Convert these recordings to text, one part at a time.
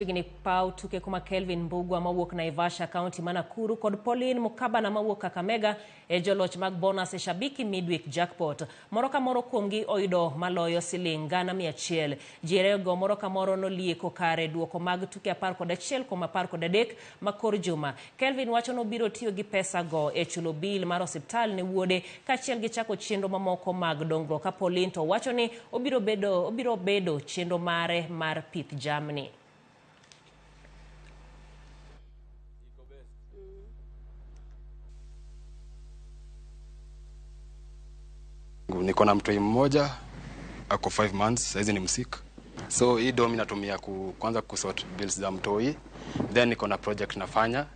Chiegni paw tuke kuma Kelvin Mbugua mawuok Naivasha, kaunti ma Nakuru kod Pauline Mukabana mawuok Kakamega e joloch mag bonus e Shabiki Midweek Jackpot. Moro ka moro kuomgi oyudo maloyo siling 100,000. Ji ariyogo moro ka moro nolieko kare duoko mag tuke 11 kuom 13 ma kor juma. Kelvin wacho nobiro tiyo gi pesa go e chulo bill mar osiptal ne wuode kaachiel gi chako chenro mamoko mag dongruok. Ka Pauline to wacho ni obiro bedo chenro mare mar pith jamni. Niko na mtoi mmoja ako 5 months, saizi ni msick. So hii do mi natumia kwanza kusort bills za mtoi, then niko na project nafanya,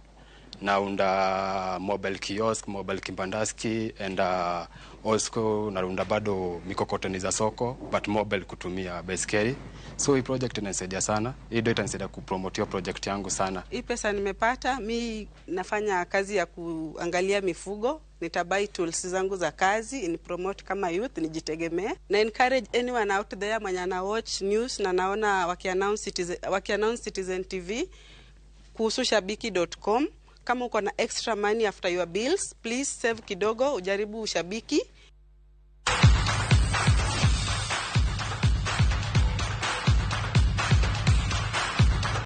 naunda mobile kiosk, mobile kibandaski and also naunda bado mikokoteni za soko but mobile kutumia baiskeli. So hii project inanisaidia sana, hii do itanisaidia kupromote hiyo project yangu sana. Hii pesa nimepata, mi nafanya kazi ya kuangalia mifugo, nitabuy tools zangu za kazi, ni promote kama youth, nijitegemee. Na encourage anyone out there mwenye ana watch news na naona wakiannounce Citizen TV kuhusu shabiki.com. Kama uko na extra money after your bills, please save kidogo, ujaribu Shabiki.